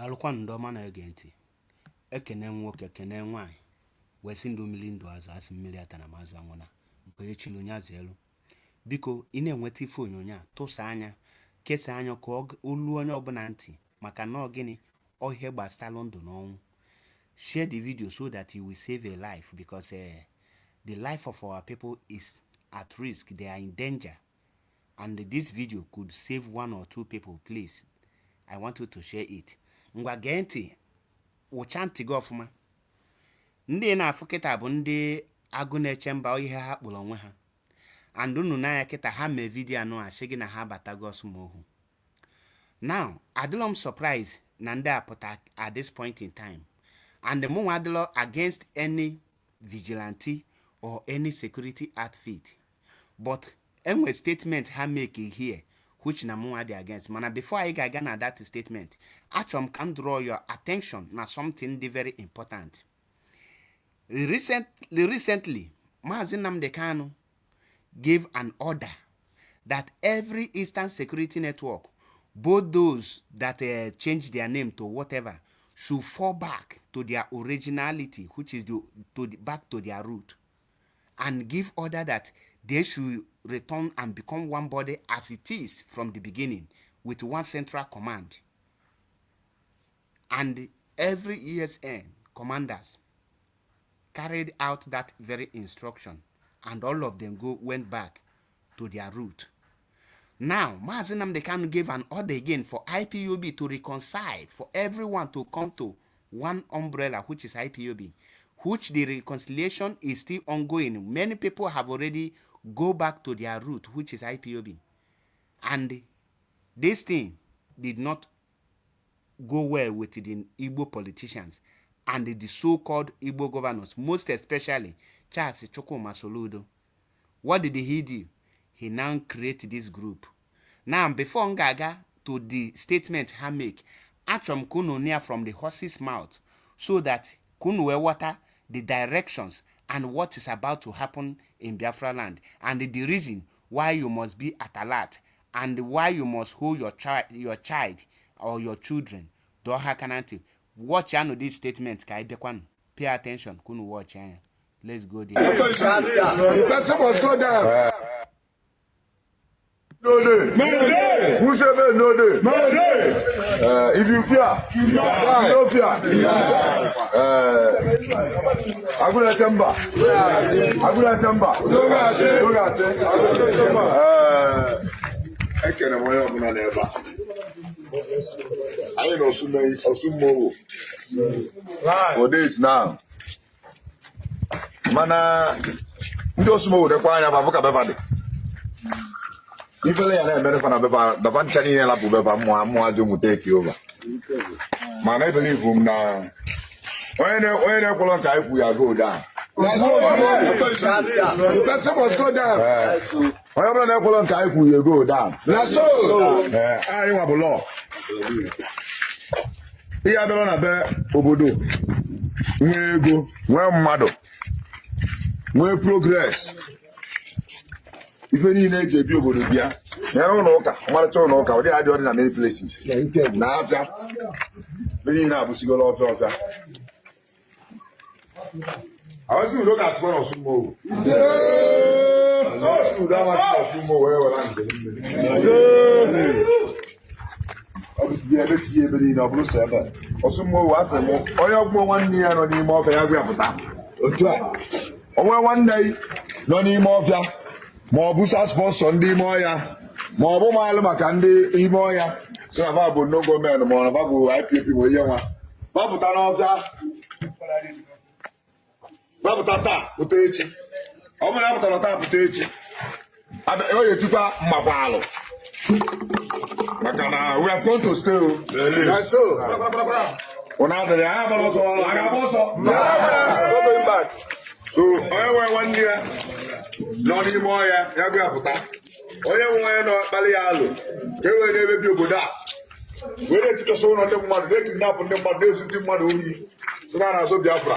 Daalụkwanụ ndị ọma na-ege ntị. Ekene m nwoke, kene nwaanyị, wee sị ndụ mmiri, ndụ azụ. Asị mmiri atana ma azụ anwụna. Nke onye chiri onye azụ elu. Biko, ị na-enweta ife onyonyo a, tụsa anya, kesaa anya ka o luo onye ọbụla ntị, maka na ọ gịnị ọ ihe gbasalụ ndụ na ọnwụ. Share the video so that you will save a life, because the life of our people is at risk. They are in danger and this video could save one or two people. Please, I want you to share it. Ngwa, gee ntị, wụcha ntị gị ọfụma. Ndị na-afụ kịta bụ ndị Agụ Na-eche Mba, ihe ha kpụrụ onwe ha. And unu n'anya kịta, ha mee video anụ a sị gị na ha abatago Ọsụmohu. Now, adịlọ m surprise na ndị a pụta at this point in time, and mụnwa adịlọ against any vigilante or any security outfit, but enwe statement ha make here which na mụnwa dị against. Mana before anyị ga-aga na that statement, achọrọ m ka m draw your attention na something dị very important. Recently, Maazị Nnamdi Kanu gave an order that every Eastern Security Network, both those that change their name to whatever, should fall back to their originality, which is back to their root, and give order that they should return and become one body as it is from the beginning, with one central command. And every ESN commanders carried out that very instruction, and all of them go went back to their root. Now, Mazi Nnamdi Kanu gave an order again for IPOB to reconcile, for everyone to come to one umbrella, which is IPOB, which the reconciliation is still ongoing. Many people have already go back to their root, which is IPOB. And this thing did not go well with the Igbo politicians and the so-called Igbo governors, most especially Charles Chukwuma Soludo. What did he do? He now create this group. Now, before m ga-aga to the statement ha make, achọrọ m ka unu hear from the horse's mouth so that ka unu wee ghọta the directions and what is about to happen in Biafra land and the reason why you must be at alert and why you must hold your child or your children, dọọ ha aka na ntị. Watch anụ this statement ka anyị bịakwanụ. Pay attention ka unu watch anya. Let's go there. The person must go down. No dey. Who say make no dey? If you fear, you no fear. Agụna Mba. Agụna Mba. N'oge. Ekene m onye ọbụla n'ebe a. Anyị nọ Osumowo for days now. Mana ndị Osumowo dekwa anya ma afụ ka befa dị. Ifele ya na-emere fa na befa befa ncha niile lapụ befa mmụọ mmụọ ajọ mụta eke over. Mana e believe m na onye na-ekwelọ nke anyị kwu ya go down. The person must go down. Onye ọbụla na-ekwelọ nke anyị kwu ya go down. Na so. Ee, anyị nwa bụ law. Ihe abịara na be obodo nwee ego, nwee mmadụ, nwee progress, ife niile eji ebi obodo bịa nyere ụlọ ụka, ọmarịcha ụlọ ụka, ụdị adị ọdị na many places na afịa ebe niile abụsigolo ọfịa ọfịa. Awasi udo ga-atụrụ n'Ọsụmowu. Awasi udo amasị n'Ọsụmowu wee were njem mmiri. Ọ bụ si ebe si ebe niile, ọ bụrụ sọ ebe Ọsụmowu. Asị m, onye ọgwụgwọ nwanne ya nọ n'ime ọfịa, ya gwa ya pụta. Otu a onwe nwanne ya nọ n'ime ọfịa, ma ọ bụ sa sponsor ndị ime ọhịa, ma ọ bụ maalụ maka ndị ime ọhịa si na fa bụ no gọọmenti, ma ọ na fa bụ IPOB, ma ihe nwa fapụta n'ọfịa, fapụta taa, pụta echi. Ọ bụrụ na apụtara taa, pụta echi, ọ ga-etikwa mmakwa alụ, maka na we have come to stay o. Na so. Ụna adịrị anyị agbara ọsọ, a ga-agba ọsọ. So onye nwe nwanne ya nọ n'ime ọhịa, ya gwa ya pụta. Onye nwe onye nọ kpali ya alụ ka e wee na-emebi obodo a, wee na-etikọsị ụlọ ndị mmadụ, na-e kidnap ndị mmadụ, na-ezu ndị mmadụ ohi, si na na-azụ Biafra,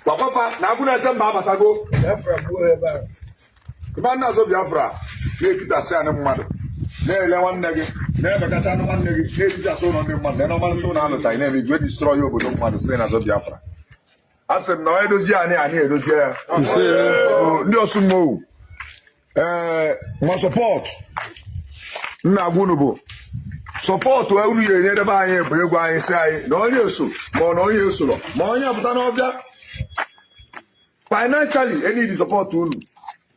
gwakwafa na Agụ Na-eche Mba abatago. Biafra gbuo ebe a. Ebe a na-azụ Biafra, na-etipịasị anị mmadụ, na-ele nwanne gị. Na-ebekacha anụ nwanne gị, na-etichasị ụlọ ndị mmadụ, na ọmalịcha ụlọ alụchaghị, na-eme igwe destroy obodo mmadụ site na azọ Biafra. A sị m na onye dozie anyị, anyị edozie ya. So, ndị Orsumoghu, ee, ma support nna agwa unu bụ support unu ga-enyedebe anyị bụ egwu anyị si anyị na onye eso ma ọ na onye esoro ma onye pụta n'ọbịa. Financially, any support unu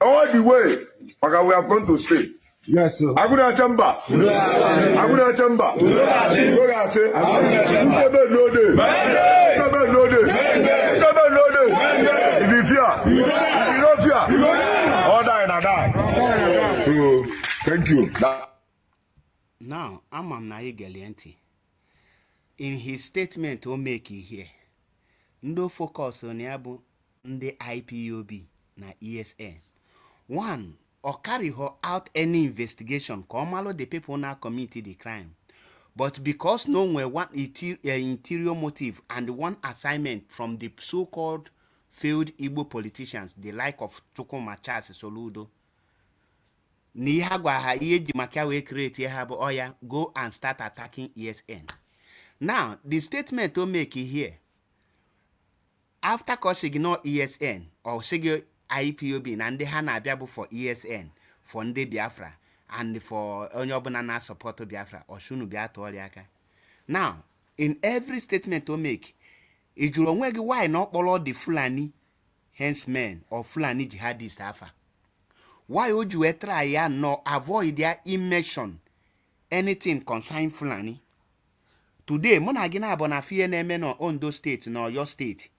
all the way, maka we have gone to stay. Yes, sir. Agụna-eche mba, agụna-eche mba, loghachi nsebe n'ode, nsebe n'ode, nsebe n'ode. If you fear, if you no fear, all die na die. So thank you. Now, ama m na anyị gelie ntị in his statement o make here. Ndị focus na ya bụ ndị IPOB na ESN. One, ọ carry out any investigation ka ọ malụ the people na commit the crime, but because no nwere one interior motive and one assignment from the so-called failed Igbo politicians, the like of Chukwuma Charles Soludo, na ihe a gwara ha, ihe eji maka ya wee create ha bụ oya, go and start attacking ESN. Now, the statement o make here, after ka ọ sị gị nọ ESN, ọ sị gị IPOB na ndị ha na-abịa bụ for ESN, for ndị Biafra and for onye ọbụla na-support Biafra, ọsunu bịa tụọrọ aka. Now, in every statement o make, ị jụrụ onwe gị why na ọ kpọrọ the Fulani herdsmen or Fulani jihadist afa? Why o ji wee try ya nọ avoid ya mention anything concern Fulani? Today, mụ na gị na-abụ na afụ ihe na-eme na Ondo Steeti na Oyo Steeti.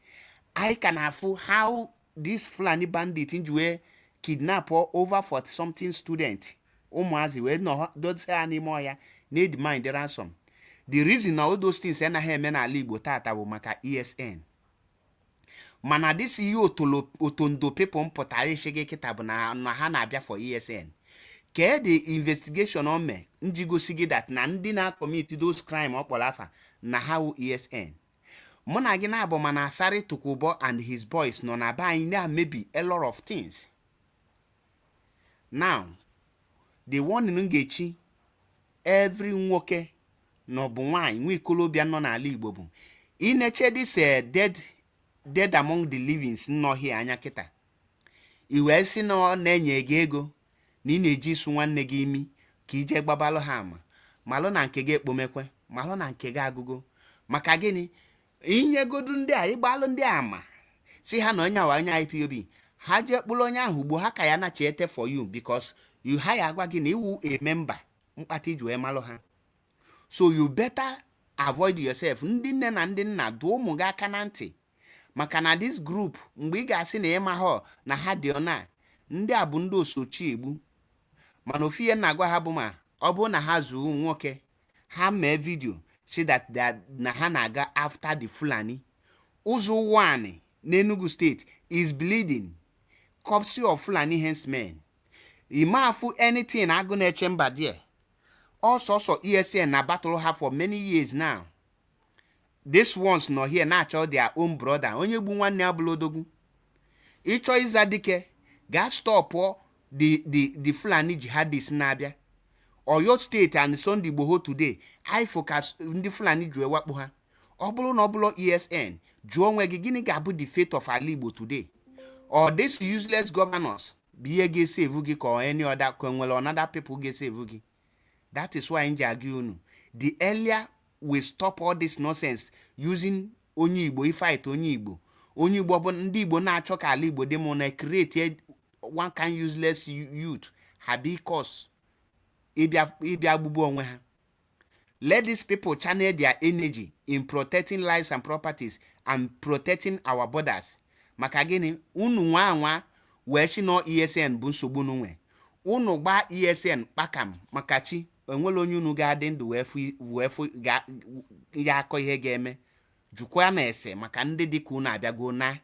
Anyị ka na-afụ how this Fulani bandit ji wee kidnap over 40 something student, ụmụazị, wee nọ dozie ha n'ime ọhịa na-edemand ransom. The reason na all those things anaghị eme n'ala Igbo tata bụ maka ESN. Mana this ihe otolo otondo people mpụtara isi gị kịta bụ na ha na-abịa for ESN. Kee the investigation o mee nji gosi gị that na ndị na-commit those crime ọ kpọrọ afa na ha wụ ESN? Mụ na gị na-abụ mana Asari Dokubo and his boys nọ na be anyị na-amebi a lot of things. Now, the warning m ga-echi every nwoke na ọ bụ nwaanyị, nwa ikolobịa nọ n'ala Igbo, bụ ineche this dead among the livings nọ here anya kịta, i wee sị na ọ na-enye gị ego na ị na-eji isu nwanne gị imi ka ije gbabalụ ha ama, malụ na nke gị ekpomekwe, malụ na nke gị agụgo. Maka gịnị? Inyegodu ndị a, ịgbalụ ndị a ama si ha na onye awa onye IPOB, ha jee kpụrụ onye ahụ ugbo ha ka ya nachiete for you, because you ha ya agwa gị na iwu a member mkpata iji wee malụ ha. So you better avoid yourself. Ndị nne na ndị nna, dụọ ụmụ gị aka na ntị, maka na this group, mgbe ị ga-asị na ịma ha na ha dị ọna, ndị a bụ ndị osochi egbu. Mana ofu ihe na-agwa ha bụ, ma ọ bụrụ na ha zuo nwoke, ha mee video si that na ha na-aga after the Fulani. Ụzọ Ụwanị n'Enugu Steeti is bleeding corpse of Fulani herdsmen. Imafu anything agụ na-eche mba there. Ọsọsọ ESN na battle ha for many years now. This ones nọ here na-achọ their own brother. Onye gbu nwanne ya bụla odogwu. Ịchọ ịza dike, gaa stopụọ the Fulani jihadists na-abịa Oyo Steeti and Sunday Igboho. Today anyị focus ndị Fulani ji wakpo ha. Ọ bụrụ na ọ bụrụ ESN, jụọ onwe gị, gịnị ga-abụ the fate of ala Igbo today? Or this useless governors bụ ihe ga-esave gị, ka any other, ka nwere another people ga-esave gị? That is why m ji agụ unu, the earlier we stop all this nonsense using onye Igbo ifight onye Igbo, onye Igbo bụ ndị Igbo na-achọ ka ala Igbo dị mụ na create one kind useless youth ha because ịbịa gbugbu onwe ha. Let these people channel their energy in protecting lives and properties and protecting our borders. Maka gịnị? Unu nwa anwa wee si nọ ESN bụ nsogbu unu nwe, unu gbaa ESN kpakam, maka chi enwere onye unu ga-adị ndụ wee fụ ya akọ ihe ga-eme. Jukwa na ese maka ndị dịka unu abịago na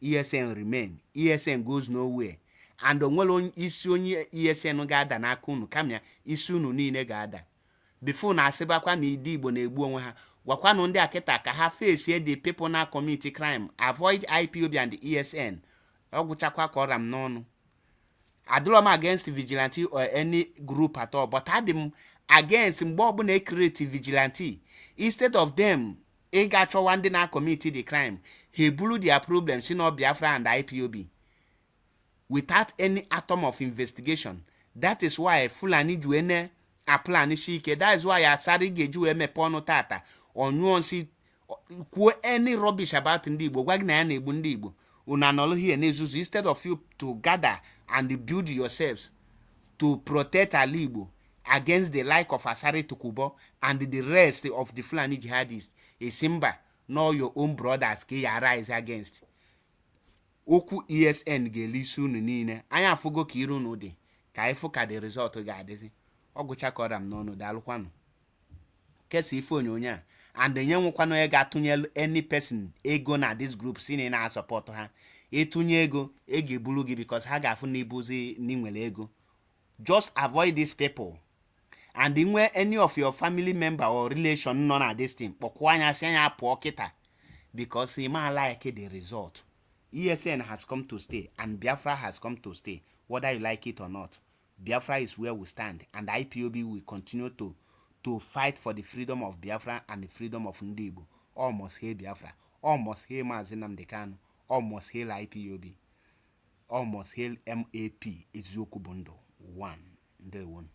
ESN remain. ESN goes nowhere, and onwere isi onye ESN ga-ada n'aka unu, kama ya isi unu niile ga-ada before na asịbakwa na ndị Igbo na-egbu onwe ha. Gwakwanụ ndị akịta ka ha face the people na commit crime, avoid IPOB and the ESN. Ọ gwụchakwa ka ọra m n'ọnụ. Adịrọ m against vigilante or any group at all, but adị m Against mgbe ọbụla e create vigilante, instead of them ịga chọwa ndị na-commit the crime, ha eburu their problem si na Biafra and IPOB without any atom of investigation. That is why Fulani ji wee na aplan si ike. That is why Asari ga-eji wee mepee ọnụ tata, ọnyụọ nsị, kwuo any rubbish about ndị Igbo, gwa gị na ya na-egbu ndị Igbo. Unu anọlụ here na-ezuzu instead of you to gather and build yourselves to protect ala Igbo against the like of Asari Dokubo and the rest of the Fulani jihadists. Esi mba, know your own brothers ka ya rise against. Okwu ESN ga-ele isi unu niile. Anyị afụgo ka iru unu dị, ka anyị fụ ka the result ga-adịzi. Ọ gụchakọrọ m n'ọnụ. Daalụkwanụ. Kesa ife onyonyo a and enye nwekwana onye ga-atụnyelu any person ego na this group si na ị na-asupport ha. Ịtụnye ego, e ga-eburu gị because ha ga-afụ na ibuzi na ị nwere ego. Just avoid these people, and nwee any of your family member or relation nọ na this thing, kpọkwuo anya si anya pụọ kịta, because ị ma like the result. ESN has come to stay and Biafra has come to stay, whether you like it or not. Biafra is where we stand, and IPOB will continue to fight for the freedom of Biafra and the freedom of ndị Igbo. All must hail Biafra. All must hail Mazi Nnamdi Kanu. All must hail IPOB. All must hail MAP. Eziokwu bụ ndụ. One. Ndewonu.